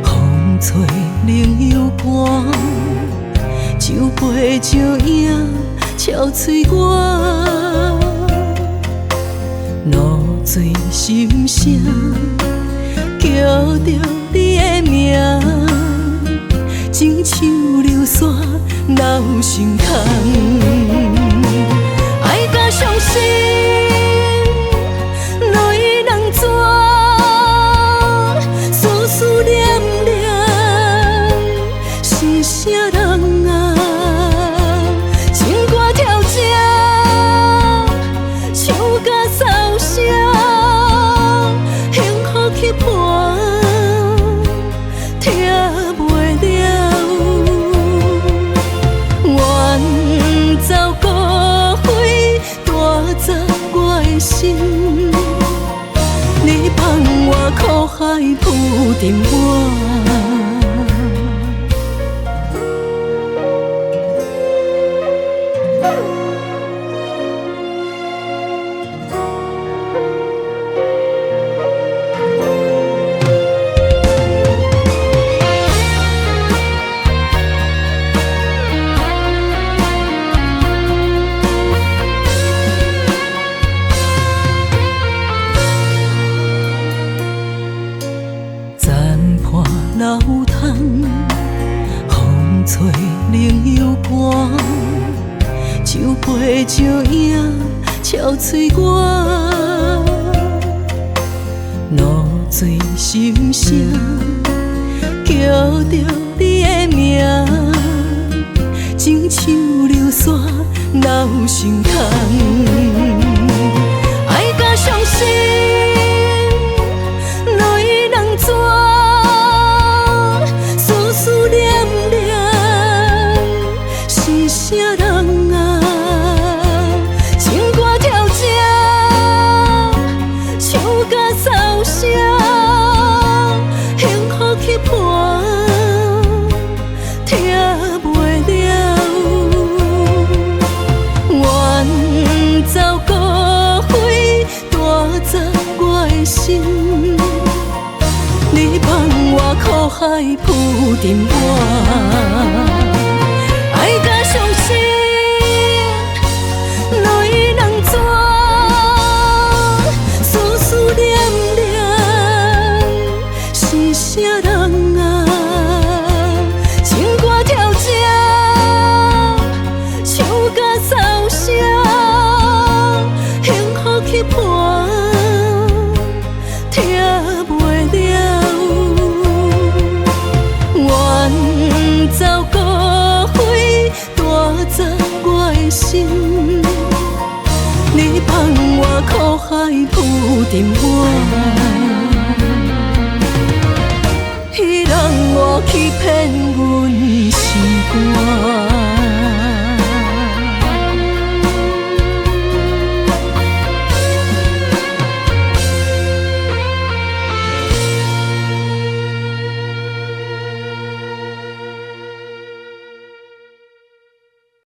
風吹冷又寒，酒杯酒影憔悴我，露水心聲，叫著你的名，情像流沙留心空，愛甲傷心淚兩泉，思思念念是啥人啊？情歌跳這，唱甲梢聲，幸福期盼聽袂了，遠走高飛帶走我的心，你放我苦海浮沉我。残破流窗，風吹冷又寒，酒杯酒影憔悴我，露水心聲，叫著你的名，情像流沙留心空，愛甲傷心淚兩泉，思思念念是啥人啊？情歌跳這，唱甲梢聲，幸福期盼聽袂了，遠走高飛帶走我的心，你放我苦海浮沉我，愛甲傷心淚兩泉，思思念念是啥人啊？情歌跳這，唱甲梢聲，幸福期盼聽袂了，遠走高飛帶走我的心，你放我苦海浮沉我，彼人我欺騙阮。